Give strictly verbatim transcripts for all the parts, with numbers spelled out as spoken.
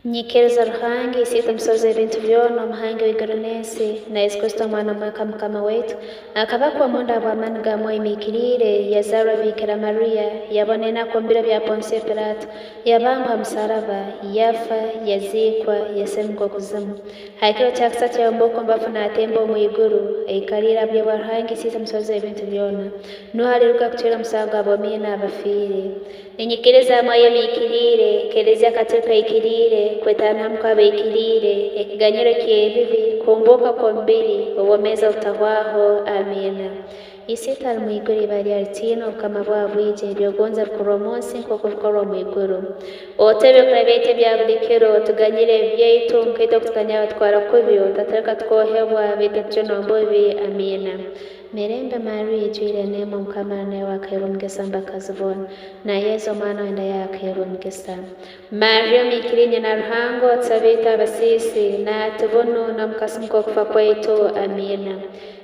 Nyikiriza Ruhangi, isiita musozi ebintu byona, omuhangi wa iguru n'ensi, na Yesu Kristo omwana omweka mukama wetu, akabakwa munda bwa mani ga mwaimikirire, yazarwa Bikira Maria, yabonena kumbiro bya Ponsio Pilato, yabangwa musaraba, yafa, yazikwa, yasemukwa kuzimu. Haikiro kya kisatu yaumbuka omu bafu na atemba omu iguru, aikarira buryo bwa Ruhangi isiita musozi ebintu byona. Nuha ariruka kutwira musango abomie na abafire. Ninyikiriza mwayo mikirire, Ekeresia Katolika ikirire, kwetana hamwe kwa baikirire, ekiganyiro kia ebibi, kumbuka kwa mubiri, obwomezi obutahwaho. Amina. Isitu ari mu iguru iba ria ritino, obukama bwa bwije, ebyogonza bikorwa omu nsi nkuku bikorwa omu iguru. Otebe kuria biaitu bia buri kiro, otuganyire ebiaitu, nkaitwe kutuganyira abatwara kubi, otatureka tukohebwa, baitu tujune omu bubi. Amina. Mirembe Maria, ijwire neema, Omukama ari nawe, wakairwe omugisa mpaka zibona, na Yesu omwana wenda yakairwe omugisa. Maria omikiri nyina Ruhanga, otusabe itwe abasisi, nati bunu na mukasumuka okufa kwaitu. Amina.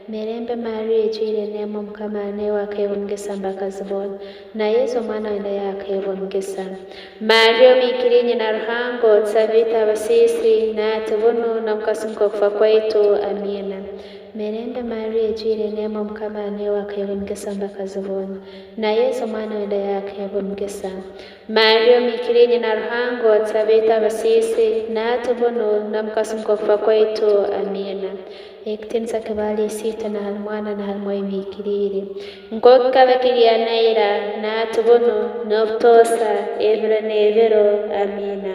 Mirembe Maria, ijwire neema, Omukama ari nawe, wakairwe omugisa mpaka zibona, na Yesu omwana wenda yakairwe omugisa. Maria omikiri nyina Ruhanga, otusabe itwe abasisi, nati bunu na mukasumuka okufa kwaitu. Amina. Mirembe Maria, ijwire neema, Omukama ari nawe, wakairwe omugisa mpaka zibona, na Yesu omwana wenda yakairwe omugisa. Maria omikiri nyina Ruhanga, otusabe itwe abasisi, nati bunu na mukasumuka okufa kwaitu. Amina. Ekitinisa kibali isitu na hari mwana na hari mwayo mikirire, nkuku kikabe kiria naira, nati bunu, nobutosa, ebiro nebiro. Amina.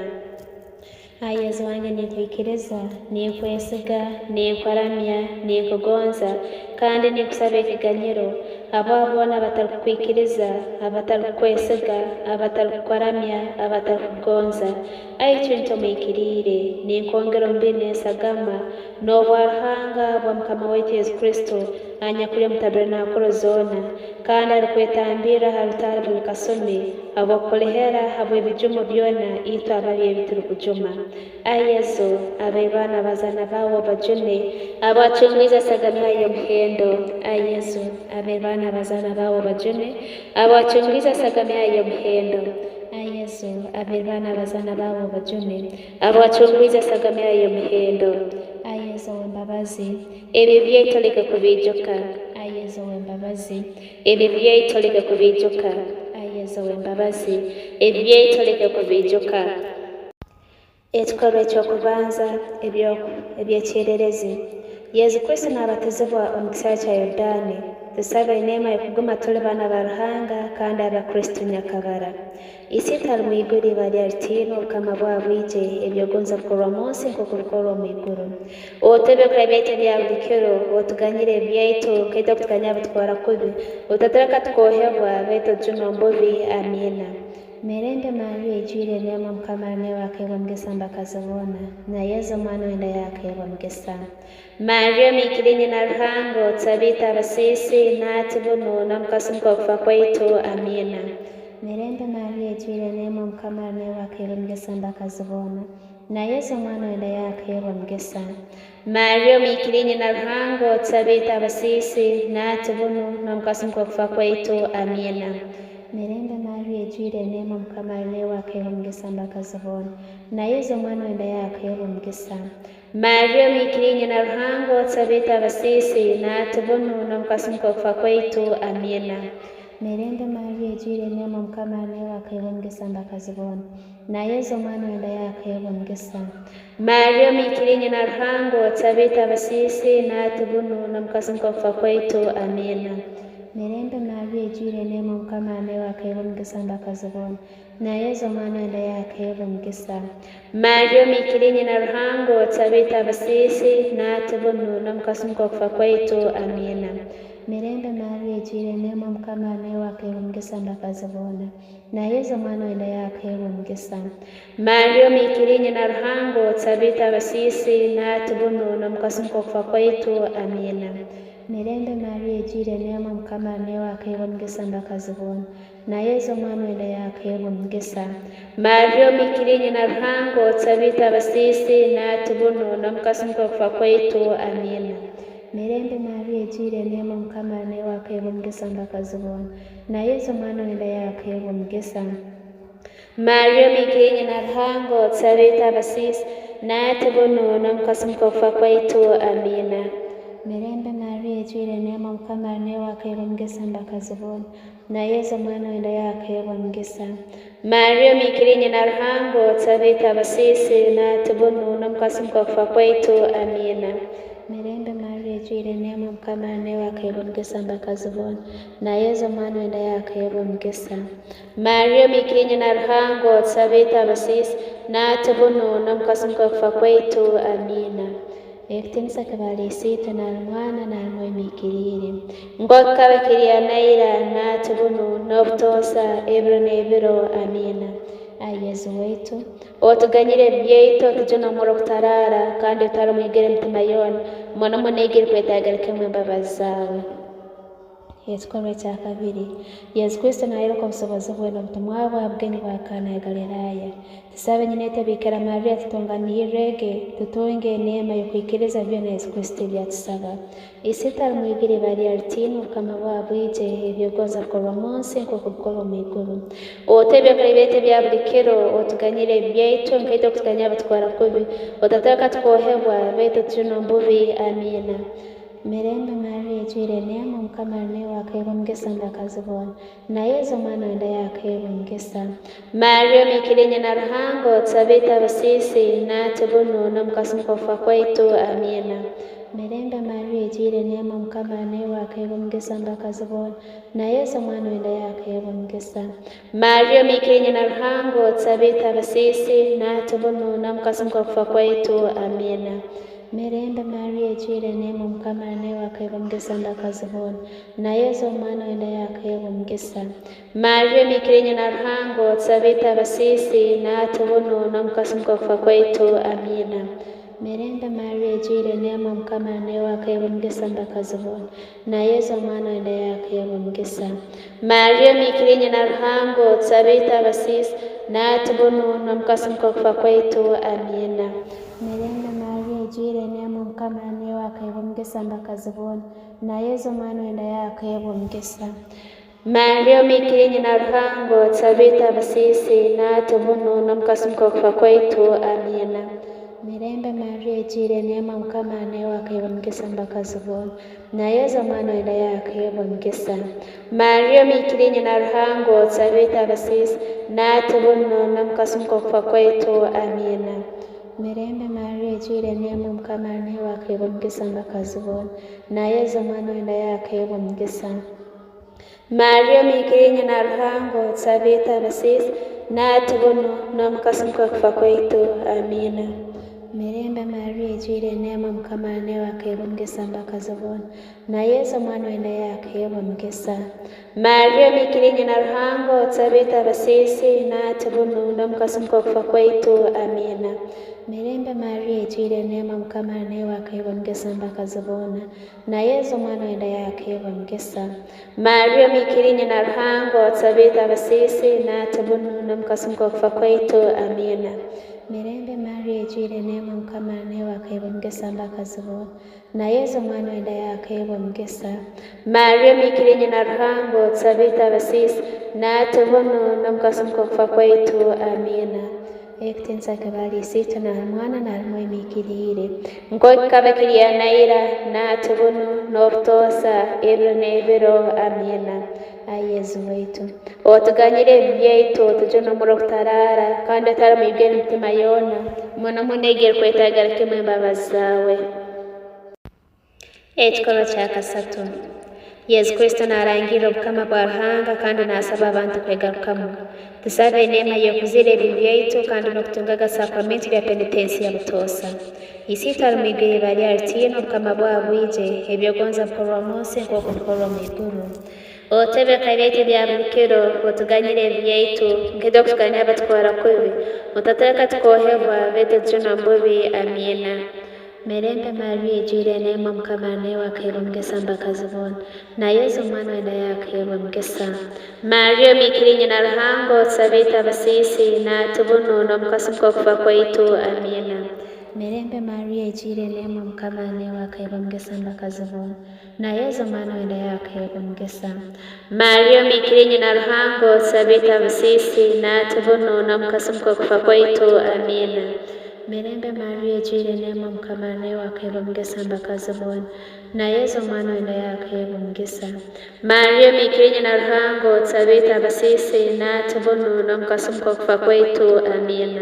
A Yesu wange, ninkwikiriza, ninkwesiga, ninkuramia, ninkugonza, kandi ninkusaba ekiganyiro, abo boona abatarikukwikiriza, abatarikukwesiga, abatarikukuramia, abatarikugonza. Ai Cwinto omwikirire, ninkwongera omu bine sagama, nobwa Ruhanga bwa Mukama waitu Yesu Kristo, anyakuria omu tabernakuro zoona, kandi arikwetambira aha rutaare bwa mikasumi, habwa kurihera habwa ebijumo byona itwe abari ebi turikujuma. A Yesu, abe baana bazana bawe obajune, abo acungiize sagame ayo omuhendo. A Yesu, abe baana bazana bawe obajune, abo acungiize sagame ayo omuhendo. A Yesu, abe baana bazana bawe obajune, abo acungiize sagame ayo omuhendo. A Yesu w'embabazi, ebibi byaitu reke kubijuka. A Yesu w'embabazi, ebibi byaitu reke kubijuka. A Yesu w'embabazi, ebibi byaitu reke kubijuka. Ekikorwa eky'okubanza, ebyo-, eby'ekyererezi. Yesu Kristo naabatizibwa omu kisera kya Yordani. Tusabe neema y'okuguma turi baana ba Ruhanga kandi Abakristo nyakabara. Isitu ari mu iguru iba ria ritiinwa, obukama bwa bwije, ebyogonza bikorwa omu nsi nkuku bikorwa omu iguru. Otwebe kuria biaitu bia buri kiro, otuganyire ebiaitu, nkaitwe kutukanya abatukora kubi, otatureka tukohebwa, baitu tujune omu bubi. Amina. Mirembe Maria, ijwire neema, Omukama ari nawe, wakairwe omugisa mpaka zibona, na Yesu omwana wenda yakairwe omugisa. Maria omikiri nyina Ruhanga, otusabe itwe abasisi, nati bunu na mukasumuka okufa kwaitu. Amina. Mirembe Maria, ijwire neema, Omukama ari nawe, wakairwe omugisa mpaka zibona, na Yesu omwana wenda yakairwe omugisa. Maria omikiri nyina Ruhanga, otusabe itwe abasisi, nati bunu na mukasumuka okufa kwaitu. Amina. Mirembe Maria, ijwire neema, Omukama ari nawe, wakairwe omugisa mpaka zibona, na Yesu omwana wenda yakairwe omugisa. Maria omikiri nyina Ruhanga, otusabe itwe abasisi, nati bunu na mukasumuka okufa kwaitu. Amina. Mirembe Maria, ijwire neema, Omukama ari nawe, wakairwe omugisa mpaka zibona, na Yesu omwana wenda yakairwe omugisa. Maria omikiri nyina Ruhanga, otusabe itwe abasisi, nati bunu na mukasumuka okufa kwaitu. Amina. Mirembe Maria, ijwire neema, Omukama ari nawe, wakairwe omugisa mpaka zibona, na Yesu omwana wenda yakairwe omugisa. Maria omikiri nyina Ruhanga, otusabe itwe abasisi, nati bunu na mukasumuka okufa kwaitu. Amina. Mirembe Maria, ijwire neema, Omukama ari nawe, wakairwe omugisa mpaka zibona, na Yesu omwana wenda yakairwe omugisa. Maria omikiri nyina Ruhanga, otusabe itwe abasisi, nati bunu na mukasumuka okufa kwaitu. Amina. Mirembe Maria, ijwire neema, Omukama ari nawe, wakairwe omugisa mpaka zibona, na Yesu omwana wenda yakairwe omugisa. Maria omikiri nyina Ruhanga, otusabe itwe abasisi, nati bunu na mukasumuka okufa kwaitu. Amina. Mirembe Maria, ijwire neema, Omukama ari nawe, wakairwe omugisa mpaka zibona, na Yesu omwana wenda yakairwe omugisa. Maria, umikiri nyina Ruhango, tusabite abasisi, nati bunu na mukasumuka kufa kwaitu. Amina. Mirembe Maria, ijwire neema, Mukama ari nawe, wakairwe mugisa mbaka ziboni, na Yesu mwana wenda yakairwe mugisa. Maria, umikiri nyina Ruhango, tusabite abasisi, nati bunu na mukasumuka kufa kwaitu. Amina. Mirembe Maria, ijwire neema, Mukama ari nawe, wakairwe mugisa mbaka ziboni, na Yesu mwana wenda yakairwe mugisa. Maria, umikiri nyina Ruhango, tusabite abasisi, nati bunu na mukasumuka kufa kwaitu. Amina. Ekitinisa kibari isitu na Mwana na Mwe mikiriri. Ngo kikabakiria naira, nati bunu, na obutosa, ebiro na ebiro. Amina. Ai Yesu waitu, utuganyire biaitu, utujune umuro kutarara, kandi utari mwigire mitima yona, mono mono igiri kwetagera kimwe mbabazi zawe. Ekikorwa kia kabiri. Yesu Kristo nairukwa busobozi bwe na butumwa bwa bugeni bwa Kana ya Galilaya. Tusabe nyinete Bikira Maria, tutunganire rege, tutunge neema ya kwikiriza biona Yesu Kristo biatusaba. Isita ari mwigiri bari aritini, ukama bwa bwije, ebio gonza bikorwa monsi nkuku bikorwa mwiguru. Utebia kari bete bia buri kiro, utuganyire biaitu, nkaito kutuganyia batwara kubi, utatweka tukohebwa, betu tujuno mbubi. Amina. Mirembe Maria, ijwire neema, Mukama ari nawe, wakairwe mugisa mbaka ziboni, na Yesu mwana wenda yakairwe mugisa. Maria, umikiri nyina Ruhango, tusabite abasisi, nati bunu na mukasumuka kufa kwaitu. Amina. Mirembe Maria, ijwire neema, Mukama ari nawe, wakairwe mugisa mbaka ziboni, na Yesu mwana wenda yakairwe mugisa. Maria, umikiri nyina Ruhango, tusabite abasisi, nati bunu na mukasumuka kufa kwaitu. Amina. Mirembe Maria, ijwire neema, Mukama ari nawe, wakairwe mugisa mbaka ziboni, na Yesu mwana wenda yakairwe mugisa. Maria, umikiri nyina Ruhango, tusabite abasisi, nati bunu na mukasumuka kufa kwaitu. Amina. Mirembe Maria, ijwire neema, Mukama ari nawe, wakairwe mugisa mbaka ziboni, na Yesu mwana wenda yakairwe mugisa. Maria, umikiri nyina Ruhango, tusabite abasisi, nati bunu na mukasumuka kufa kwaitu. Amina. Mirembe Maria, ijwire neema, Mukama ari nawe, wakairwe mugisa mbaka ziboni, na Yesu mwana wenda yakairwe mugisa. Maria, umikiri nyina Ruhango, tusabite abasisi, nati bunu na mukasumuka kufa kwaitu. Amina. Mirembe Maria, ijwire neema, Mukama ari nawe, wakairwe mugisa mbaka ziboni, na Yesu mwana wenda yakairwe mugisa. Maria, umikiri nyina Ruhango, tusabite abasisi, nati bunu na mukasumuka kufa kwaitu. Amina. Mirembe Maria, ijwire neema, Mukama ari nawe, wakairwe mugisa mbaka ziboni, na Yesu mwana wenda yakairwe mugisa. Maria, umikiri nyina Ruhango, tusabite abasisi, nati bunu na mukasumuka kufa kwaitu. Amina. Mirembe Maria, ijwire neema, Mukama ari nawe, wakairwe mugisa mbaka ziboni, na Yesu mwana wenda yakairwe mugisa. Maria, umikiri nyina Ruhango, tusabite abasisi, nati bunu na mukasumuka kufa kwaitu. Amina. Mirembe Maria, ijwire neema, Mukama ari nawe, wakairwe mugisa mbaka ziboni, na Yesu mwana wenda yakairwe mugisa. Maria, umikiri nyina Ruhango, tusabite abasisi, nati bunu na mukasumuka kufa kwaitu. Amina. Mirembe Maria, ijwire neema, Mukama ari nawe, wakairwe mugisa mbaka ziboni, na Yesu mwana wenda yakairwe mugisa. Maria, umikiri nyina Ruhango, tusabite abasisi, nati bunu na mukasumuka kufa kwaitu. Amina. Ekitinisa kibari isitu na Mwana na Mwe mikiriri. Ngo kikabakiria naira, nati bunu, na obutosa, ebiro na ebiro. Amina. Ai Yesu waitu, utuganyire biaitu, utujune umuro kutarara, kandi utari mwigire mitima yona, mono mono igiri kwetagera kimwe mbabazi zawe. Ekikorwa kia kasatu. Yesu Kristo narangirire obukama bwa Ruhanga kandi nasaba abantu kwegarukamu. Tusabe neema y'okuzira ebibi byaitu kandi n'okutungaga sakramenti bya penitensi ya butoosa. Isiitwe ari mwiguru iba ryaritiinwa, obukama bwawe bwije, ebyogonza bikorwe omu nsi nk'oku bikorwa omu iguru. Otebeka ebiaitu bya buri kiro, otuganyire ebibi byaitu, nk'ebi okutuganyira abatwara kubi. Otatweka tukohebwa, baitu otujune omu bubi. Amiina. Mirembe Maria, ijwire neema, Mukama ari naiwe, wakairwe omugisa mpaka zibona, na Yesu omwana we nawe akairwe omugisa. Maria, omwikiri inya na Ruhanga, otusabe itwe abasiisi, nati bunu na omu kasumi k'okufa kwaitu. Amiina. Mirembe Maria, ijwire neema, Mukama ni nawe, wakaewa mugisa mbaka zibun, na Yesu mwana wenda yakaewa mugisa. Maria, umikiri nyina Ruhango, tabita basisi, na ati bunu na mukasumuko kufa kwaitu. Amina. Mirembe Maria, ijwire neema, Mukama ni nawe, wakaewa mugisa mbaka zibun, na Yesu mwana wenda yakaewa mugisa. Maria, umikiri nyina Ruhango, tabita basisi, na ati bunu na mukasumuko kufa kwaitu. Amina.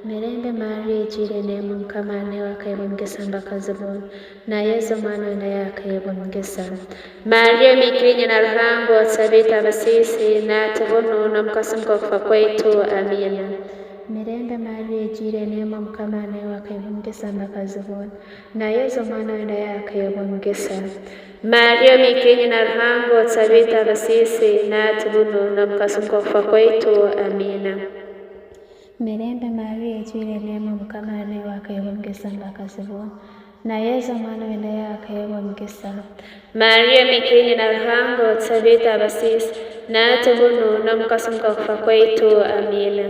Mirembe Maria, ijwire neema, Mukama ni nawe, wakaewa mugisa mbaka zibun, na Yesu mwana wenda yakaewa mugisa. Maria, umikiri nyina Ruhango, tabita basisi, na ati bunu na mukasumuko kufa kwaitu. Amina. Mirembe Maria, ijwire neema, Mukama ni nawe, wakaewa mugisa mbaka zibun, na Yesu mwana wenda yakaewa mugisa. Maria, umikiri nyina Ruhango, tabita basisi, na ati bunu na mukasumuko kufa kwaitu. Amina. Mirembe Maria, ijwire neema, Mukama ni nawe, wakaewa mugisa mbaka zibun, na Yesu mwana wenda yakaewa mugisa. Maria, umikiri nyina Ruhango, tabita basisi, na ati bunu na mukasumuko kufa kwaitu. Amina.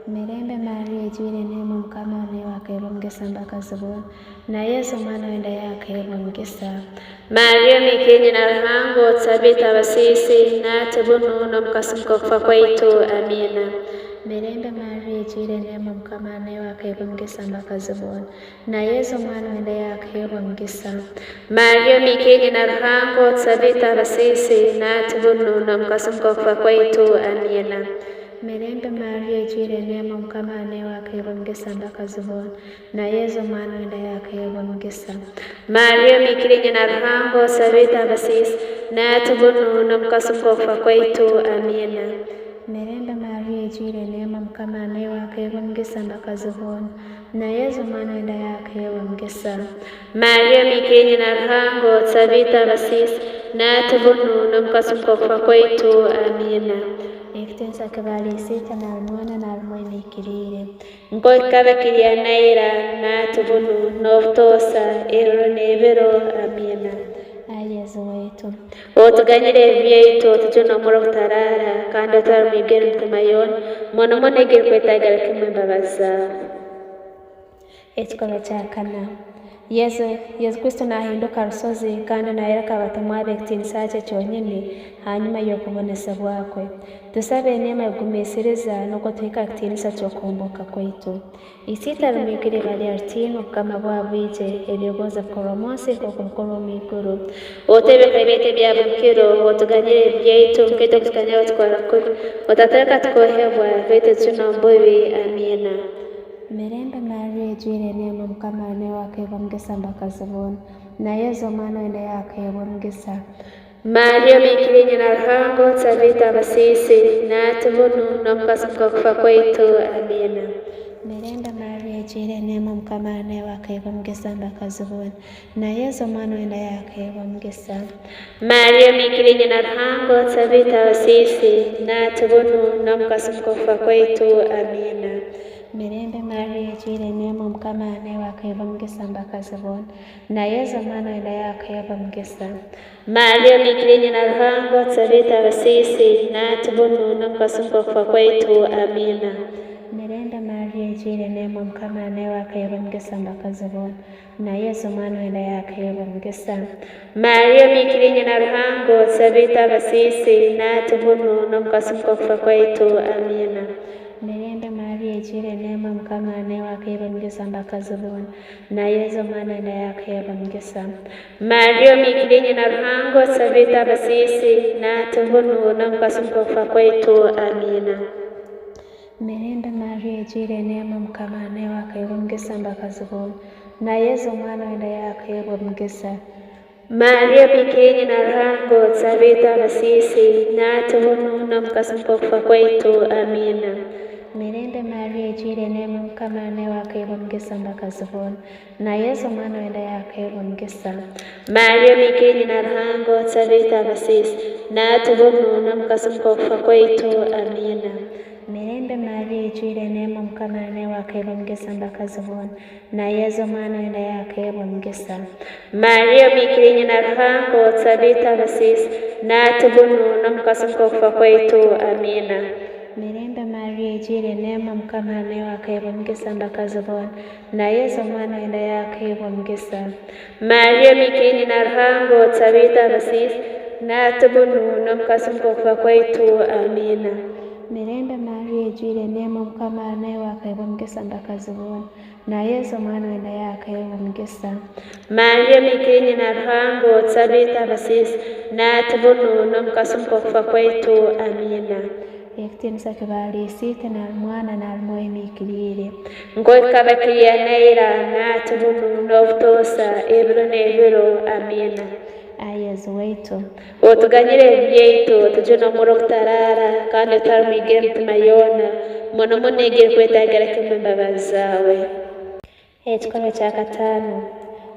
Mirembe Maria, ijwire neema, Mukama ni nawe, wakaewa mugisa mbaka zibun, na Yesu mwana wenda yakaewa mugisa. Maria, umikiri nyina Ruhango, tabita basisi, na ati bunu na mukasumuko kufa kwaitu. Amina. Mirembe Maria, ijwire neema, Mukama ni nawe, wakaewa mugisa mbaka zibun, na Yesu mwana wenda yakaewa mugisa. Maria, umikiri nyina Ruhango, tabita basisi, na ati bunu na mukasumuko kufa kwaitu. Amina. Mirembe Maria, ijwire neema, Mukama ni nawe, wakaewa mugisa mbaka zibun, na Yesu mwana wenda yakaewa mugisa. Maria, umikiri nyina Ruhango, tabita basisi, na ati bunu na mukasumuko kufa kwaitu. Amina. Mirembe Maria, ijwire neema, Mukama ni nawe, wakaewa mugisa mbaka zibun, na Yesu mwana wenda yakaewa mugisa. Maria, umikiri nyina Ruhango, tabita basisi, na ati bunu na mukasumuko kufa kwaitu. Amina. Ekitensa kibali isita na mwana na rumwe nikirire. Nkoti kabakiria naira, na ati bunu na ubutosa, iruru na ibiru. Amina. A Yesu wetu, utuganyire biaitu, utujune umuri gutarara, kandi utware mwigiri mutima yoni, mono mono igiri kwitagira kimwe mbabazi zao. Ekikobe kia kana. Yesu, Yesu Kristo nahinduka rusozi, kandi naireka abatumwa be ekitini kiawe kionyene, hanyuma ya ukubonesia bwakwe. Tusabe neema ya kugumisiriza, nuko twika ekitini kia ukomboka kwaitu. Isita rimwe kiri baria ritino, kama bwa bwije, ebiogonza bikorwa monsi, nkuruku nkuru mwiguru. Utebeka ebite bia bukiro, utuganyire biaitu, nkito kutukanya utukwara kuru, utatureka tukohebwa, baitu tuna mbubi. Amina. Mirembe Maria, ijwire neema, Mukama ni nawe, wakaewa mugisa mbaka zibun, na Yesu mwana wenda yakaewa mugisa. Maria, umikiri nyina Ruhango, tabita basisi, na ati bunu na mukasumuko kufa kwaitu. Amina. Mirembe Maria, ijwire neema, Mukama ni nawe, wakaewa mugisa mbaka zibun, na Yesu mwana wenda yakaewa mugisa. Maria, umikiri nyina Ruhango, tabita basisi, na ati bunu na mukasumuko kufa kwaitu. Amina. Mirembe Maria, ijwire neema, Mukama ni nawe, wakaewa mugisa mbaka zibun, na Yesu mwana wenda yakaewa mugisa. Maria, umikiri nyina Ruhango, tabita basisi, na ati bunu na mukasumuko kufa kwaitu. Amina. Mirembe Maria, ijwire neema, Mukama ni nawe, wakaewa mugisa mbaka zibun, na Yesu mwana wenda yakaewa mugisa. Maria, umikiri nyina Ruhango, tabita basisi, na ati bunu na mukasumuko kufa kwaitu. Amina. Mirembe Maria, ijwire neema, Mukama ni nawe, wakaewa mugisa mbaka zibun, na Yesu mwana wenda yakaewa mugisa. Maria, umikiri nyina Ruhango, tabita basisi, na ati bunu na mukasumuko kufa kwaitu. Amina. Mirembe Maria, ijwire neema, Mukama ni nawe, wakaewa mugisa mbaka zibun, na Yesu mwana wenda yakaewa mugisa. Maria, umikiri nyina Ruhango, tabita basisi, na ati bunu na mukasumuko kufa kwaitu. Amina. Mirembe Maria, ijwire neema, Mukama ni nawe, wakaewa mugisa mbaka zibun, na Yesu mwana wenda yakaewa mugisa. Maria, umikiri nyina Ruhango, tabita basisi, na ati bunu na mukasumuko kufa kwaitu. Amina. Mirembe Maria, ijwire neema, Mukama ni nawe, wakaewa mugisa mbaka zibun, na Yesu mwana wenda yakaewa mugisa. Maria, umikiri nyina Ruhango, tabita basisi, na ati bunu na mukasumuko kufa kwaitu. Amina. Mirembe Maria, Ijwire neema, Mukama nawe akaebwa mugisa mbaka zibona, na Yesu omwana wenda yakaebwa mugisa. Maria omikiri nyina Ruhanga, otusabire twi abasiisi, nati bunu na omukasu nkokufa kwaitu. Amina. Mirembe Maria ijwire neema, Mukama nawe akaebwa mugisa mbaka zibona, na Yesu omwana wenda yakaebwa mugisa. Maria omikiri nyina Ruhanga, otusabire twi abasiisi, nati bunu na omukasu nkokufa kwaitu. Amina. Ekitinisa kibari Isite na Mwana na Mwoyo Mikirire. Nkoikabakiria naira, nati bunu na obutosa, ebiro na ebiro. Amina. A Yesu waitu, otuganyire ebibi biaitu, otujune omuro gutarara, kandi otarimwigire mitima yona, mono mono igiri kwetagira kimwe mbabazi zawe. Ekikoro kia gatano.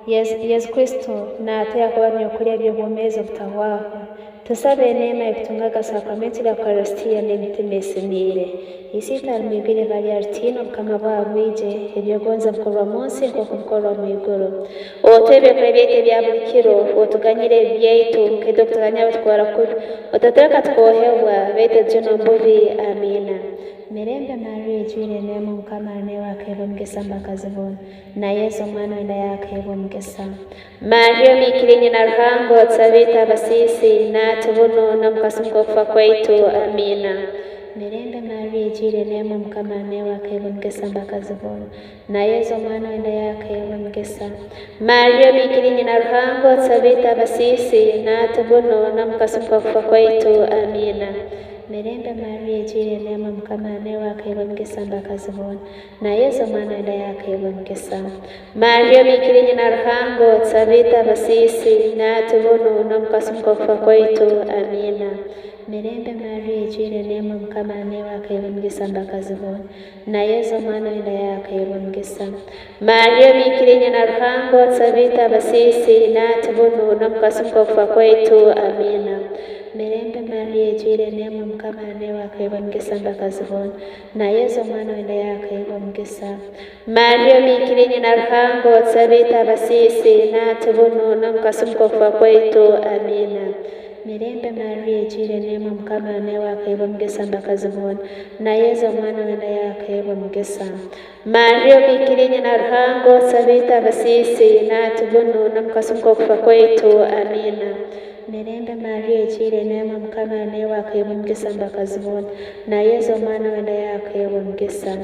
Yesu, Yesu Kristo naatwea kuba biokuria biobwomezo butagwakwa. Tusabe neema ya kutungaga sakramenti ya Eukaristia na mitima isinire. Isite arimwigire baria ritino bukama bwa bwije, ebiogonza bukorwa munsi nkoku bukorwa mwiguru. Otwebia kuria biaitu bia buri kiro, otuganyire ebibi biaitu, kethira kutuganya batukwara kubi, otatureka tukohebwa, baitu tujune ombubi. Amina. Mirembe Maria ijwire neema, Mukama nawe akaebwa mugisa mbaka zibona, na Yesu omwana wenda yakaebwa mugisa. Maria omikiri nyina Ruhanga, otusabire twi abasiisi, nati bunu na omukasu nkokufa kwaitu. Amina. Mirembe Maria ijwire neema, Mukama nawe akaebwa mugisa mbaka zibona, na Yesu omwana wenda yakaebwa mugisa. Maria omikiri nyina Ruhanga, otusabire twi abasiisi, nati bunu na omukasu nkokufa kwaitu. Amina. Mirembe Maria ijwire neema, Mukama nawe akaebwa mugisa mbaka zibona, na Yesu omwana wenda yakaebwa mugisa. Maria omikiri nyina Ruhanga, otusabire twi abasiisi, nati bunu na omukasu nkokufa kwaitu. Amina. Mirembe Maria ijwire neema, Mukama nawe akaebwa mugisa mbaka zibona, na Yesu omwana wenda yakaebwa mugisa. Maria omikiri nyina Ruhanga, otusabire twi abasiisi, nati bunu na omukasu nkokufa kwaitu. Amina. Mirembe Maria ijwire neema, Mukama nawe akaebwa mugisa mbaka zibona, na Yesu omwana wenda yakaebwa mugisa. Maria omikiri nyina Ruhanga, otusabire twi abasiisi, nati bunu na omukasu nkokufa kwaitu. Amina. Mirembe Maria ijwire neema, Mukama nawe akaebwa mugisa mbaka zibona, na Yesu omwana wenda yakaebwa mugisa. Maria omikiri nyina Ruhanga, otusabire twi abasiisi, nati bunu na omukasu nkokufa kwaitu. Amina. Mirembe Maria ijwire neema, Mukama nawe akaebwa mugisa mbaka zibona, na Yesu omwana wenda yakaebwa mugisa.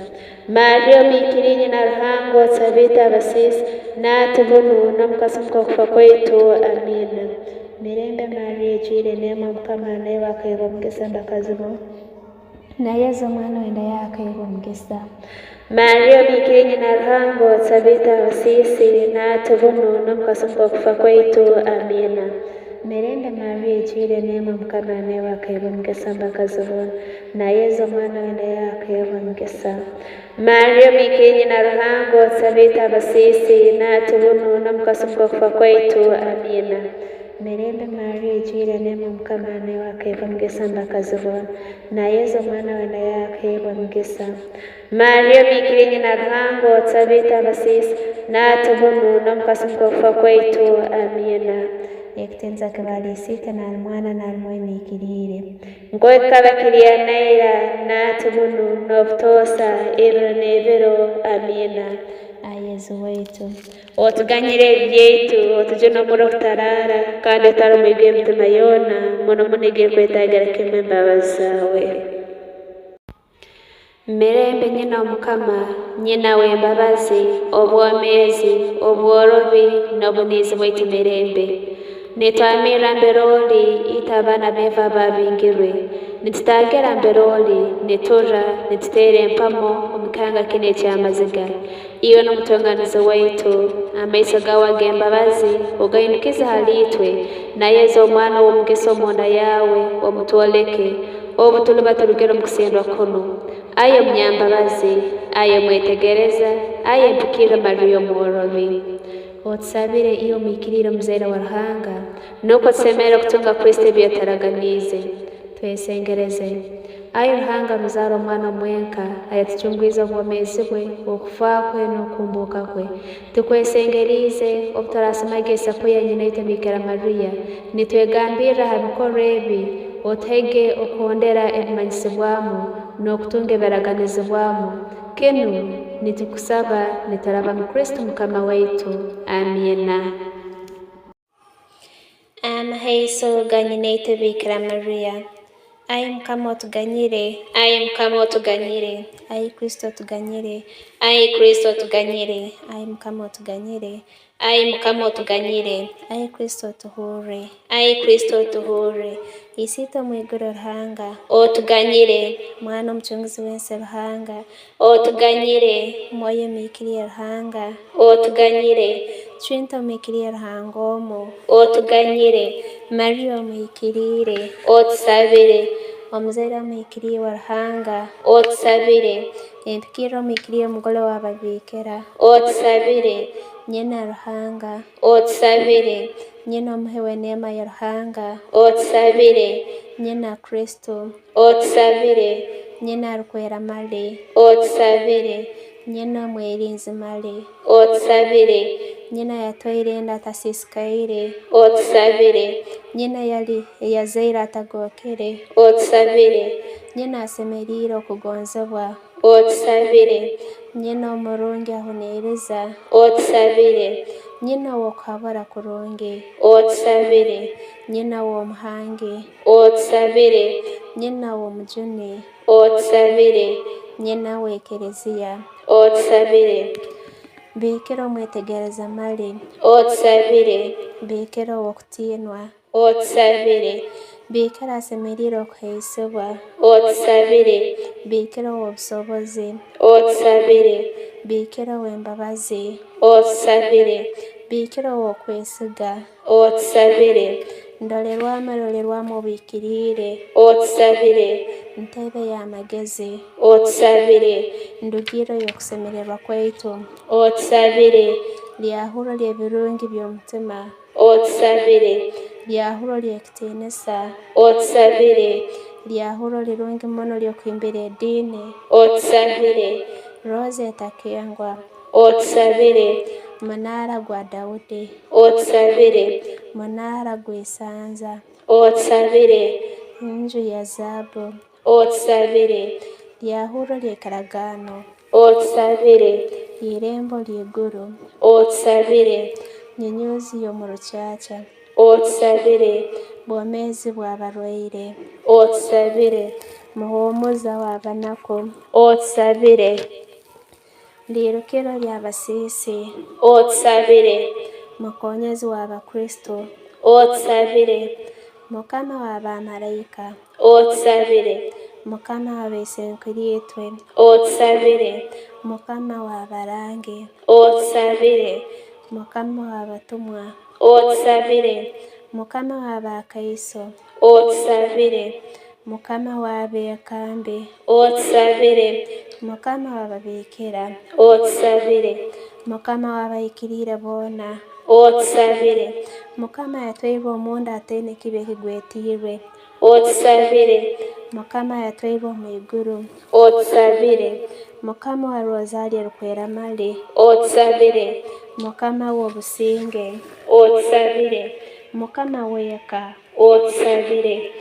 Maria omikiri nyina Ruhanga, otusabire twi abasiisi, nati bunu na omukasu nkokufa kwaitu. Amina. Mirembe Maria ijwire neema, Mukama nawe akaebwa mugisa mbaka zibona, na Yesu omwana wenda yakaebwa mugisa. Maria omikiri nyina Ruhanga, otusabire twi abasiisi, nati bunu na omukasu nkokufa kwaitu. Amina. Mirembe Maria ijwire neema, Mukama nawe akaebwa mugisa mbaka zibona, na Yesu omwana wenda yakaebwa mugisa. Maria omikiri nyina Ruhanga, otusabire twi abasiisi, nati bunu na omukasu nkokufa kwaitu. Amina. Mirembe Maria ijwire neema, Mukama nawe akaebwa mugisa mbaka zibona, na Yesu omwana wenda yakaebwa mugisa. Maria omikiri nyina Ruhanga, otusabire twi abasiisi, nati bunu na omukasu nkokufa kwaitu. Amina. Ekitinisa kibari Isite na Mwana na Mwoyo Mikirire. Nkoikabakiria naira, nati bunu na obutosa, ebiro na ebiro. Amina. A Yesu waitu, otuganyire ebibi biaitu, otujune omuro gutarara, kandi otarimwigire mitima yona, mono mono igiri kwetagira kimwe mbabazi zawe. Mirembe nyina Omukama, nyina w'embabazi, obwomeezi, obworobi, n'obuniizi bwaitu mirembe. Nitwamira mbere ori ita abaana beba babingirwe. Nitutagira mbere ori, nitura, nituteere mpamo omu kihangakine kia maziga. Iwe ni mutunganizi waitu, amaiso gaawe aga embabazi ugainukize hari itwe, na Yesu omwana w'omugisa omu nda yaawe, omutwoleke, obu turiba turugire omu kusindwa kunu. Aye omunyambabazi, aye omwetegereza, aye mpikirire Maria omworobi. Otusabire iwe omwikirire omuzaire wa Ruhanga, nukwo tusemerere kutunga Kristo ebi otaraganiize. Twesengereze. Aye Ruhanga ruzaara omwana omwenka, ayatucungwiza obwomeezi bwe, okufa kwe n'okuumbuuka kwe. Tukwesengeriize obu turasomage esaku ya nyinaitu Bikira Maria, nitwegambirira aha bikorwa ebi, otuhege okuhondera ebimanyisibwamu, n'okutunga eberaganiza bwamu. Kinu nitukusaba nituraba mu Kristu Mukama waitu. Amiina. Amahaiso ganyinaitu Bikira Maria. Ai Mukama otuganyire, ai Mukama otuganyire, ai Kristo otuganyire, ai Kristo otuganyire, ai Mukama otuganyire, ai Mukama otuganyire, ai Kristo otuhure, ai Kristo otuhure. Isiitwe mwiguru Ruhanga, otuganyire. Mwana omuchunguzi w'ensi Ruhanga, otuganyire. Mwoyo omuikirie Ruhanga, otuganyire. Twinto omuikirie Ruhanga omu, otuganyire. Maria omuikirire, otusabire. Omuzaire omuikirie wa Ruhanga, otusabire. Empikirire omuikirie omugore wa babikira, otusabire. Nyina Ruhanga, otusabire. Nyina omuhe w'eneema ya Ruhanga, otusabire. Nyina Kristo, otusabire. Nyina arikwera Mari, otusabire. Nyina omwirinzi Mari, otusabire. Nyina yatwaire nda atasisikaire, otusabire. Nyina yari eyazaire atagokere, otusabire. Nyina asemeriire okugonzebwa, otusabire. Nyina omurungi ahuniriza, otusabire. Nyina w'okuhabura kurungi, otusabire. Nyina w'omuhangi, otusabire. Nyina w'omujuni, otusabire. Nyina w'ekerezia, otusabire. Bikira omwitegereza Mari, otusabire. Bikira ow'okutinwa, otusabire. Bikira asemeriire okuheisibwa, otusabire. Bikira ow'obusobozi, otusabire. Bikira ow'embabazi, otusabire. Bikira ow'okwesiga, otusabire. Ndorerwa amarorerwa amwe obikirire, otusabire. Ntebe y'amagezi, otusabire. Ndugiro y'okusemererwa kwaitu, otusabire. Riahuro ry'ebirungi by'omutima, otusabire. Riahuro ry'ekitinisa, otusabire. Riahuro rirungi mono ry'okuimbira edini, otusabire. Roza etakengwa, otusabire. Munaara gwa Daudi, otusabire. Munaara gw'isanja, otusabire. Inju ya zabu, otusabire. Riahuro ry'ekaragano, otusabire. Irembo ry'iguru, otusabire. Nyenyuzi y'omu ruchacha, otusabire. Bwomezi bw'abarwaire, otusabire. Muhumuza w'abanaku, otusabire. Rirukiro ry'abasisi, otusabire. Mukonyezi w'abakristo, otusabire. Mukama wa bamaraika, otusabire. Mukama wa besenkuritwe, otusabire. Mukama wa barangi, otusabire. Mukama wa batumwa, otusabire. Mukama wa bakaiso, otusabire. Mukama wa bekambi, otusabire. Mukama wa babikira, otusabire. Mukama wa baikirire boona, otusabire. Mukama yatwairwe omu nda atene kibe kigwetirwe, otusabire. Mukama yatwairwe omu iguru, otusabire. Mukama wa Rosario rukwera Mari, otusabire. Mukama w'obusinge, otusabire. Mukama weka, otusabire.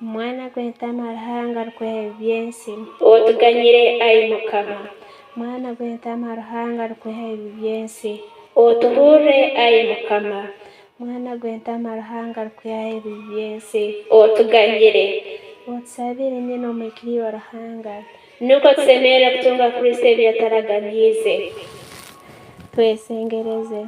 Mwana gw'entaama Ruhanga rukweha ebibi by'ensi, otuganyire, ai Mukama. Mwana gw'entaama Ruhanga rukweha ebibi by'ensi, otuhure, ai Mukama. Mwana gw'entaama Ruhanga rukweha ebibi by'ensi, otuganyire. Otusabire nyina omwikiri wa Ruhanga. Nukwo tusemeere kutunga Kristo ebi ataraganiize. Twesengereze.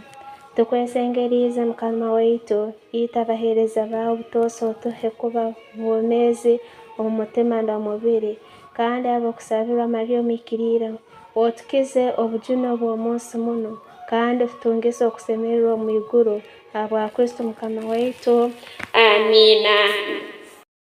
Tukwesengerize, Mukama waitu, ita abaheereza baawe butoosa otuhe kuba bwomeezi omu mutima na mubiri, kandi abakusabirwa Maria omwikiriire, otukize obujune obw'omunsi munu, kandi otutungise okusemererwa omu iguru, ahabwa Kristo Mukama waitu. Amiina.